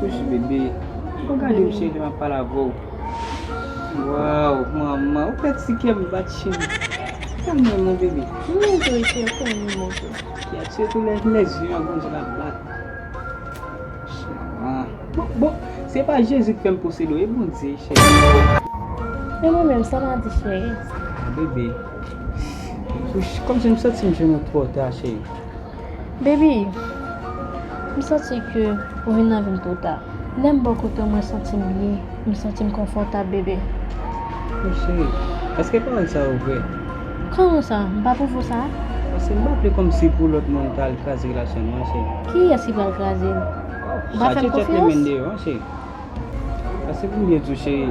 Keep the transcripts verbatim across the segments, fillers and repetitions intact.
Bebe, ou gade m cheri, m ap pale avè w. Waw, manman, ou fè ti kè m bat cheri. Kalme w, mon bebe. Mwen tou, cheri, kalme w, mon bebe. Kiyès tou lè, lè zye an grandi l ap bat. Bon, bon, se pa Jezi k fè m posede w, e Bondye, cheri. E mwen menm, sa m a di, cheri? Ah, bebe. Kòmsi m santi m jwenn ou twò ta, cheri. Baby, m santi ke ou vin nan vi m twò ta. Lè m bò kote w, mwen santi m byen, m santi m konfòtab, bebe. Wi, cheri, èske pawòl sa yo vrè? Kòman sa? M pa pwouve w sa? Paske m pa vle kòmsi pou lòt moun ta al kraze relasyon nou an, cheri. Kiyès ki pral kraze l? Ou pa fè m konfyans? Chache tèt li menm deyò an, cheri. Paske pou m byen di w, cheri,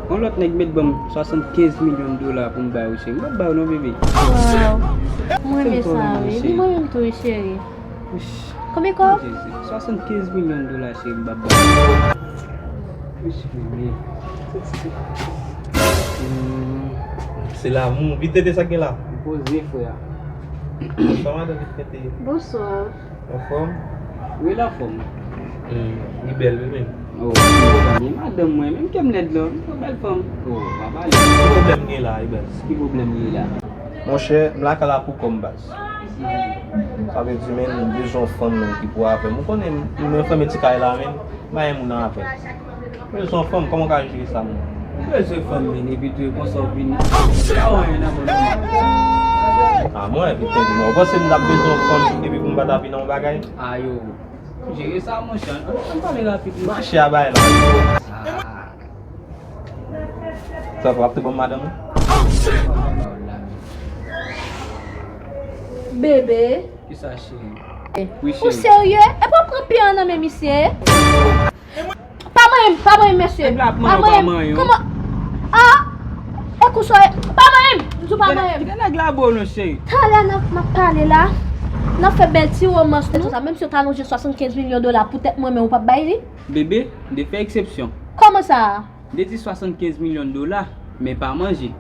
yon lòt nèg met ban m swasannkenz milyon dola pou m ba ou, cheri. M p ap ba ou non, bebe. Waw. Mwen renmen sa, wi. Mwen menm tou, wi, cheri. Konbyen kòb? Jezi. Swasannkenz milyon dola, cheri, m p ap ba ou. Wi, cheri. Hmm. Se lanmou. Vit tete, sa k gen la? Poze, frè. Bonswa, madanm, vit tete. Bonswa. Anfòm? Wi, l anfòm. Hmm, li bèl, wi, menm. Oh, mezanmi, madanm mwen, menm ke m lèd la, m se yon bèl fanm. Oh, pa pale. Ki pwoblèm gen la, li bèl? Ki pwoblèm li la? Monchè, m lakay la pou kò m, baz. Sa vle di, menm, m bezwen yon fanm, menm, ki pou avè m. Ou konnen, m, m renmen ti kay la, menm, m pa gen moun avè m. Bezwen fanm, kòman w ka jere sa, moun? Ou bezwen fanm, men, epi tou, e konsa w vin. Sa w anyen nan moun nan. Ah, mwen, epi tande, mwen, ou panse m t ap bezwen fanm, epi pou m pa ta vin nan yon bagay? Ayo, jere sa, monchè. Ann, ann pale rapid, non. Mache a bay la. Ah. Sa w ap te ban m madanm ou? Bebe. Kisa, cheri? Wi, cheri. Ou serye? Epi w ap pran pye an nan men misye? Pa manyen m, pa manyen m, mesye. Nèg la ap manyen w, pa manyen w. Kòman? Ah! E kou sa w ye? Pa manyen m! M di w pa manyen m. Kite nèg la bo non, cheri. Talè n ap, m ap pale la. N ap fè bèl ti womans nou. Menm si yo ta lonje swasannkenz milyon dola pou tèt mwen, men ou p ap bay li? Bebe, m te fè eksepsyon. Kòman sa? M te di swasannkenz milyon dola, men pa manje.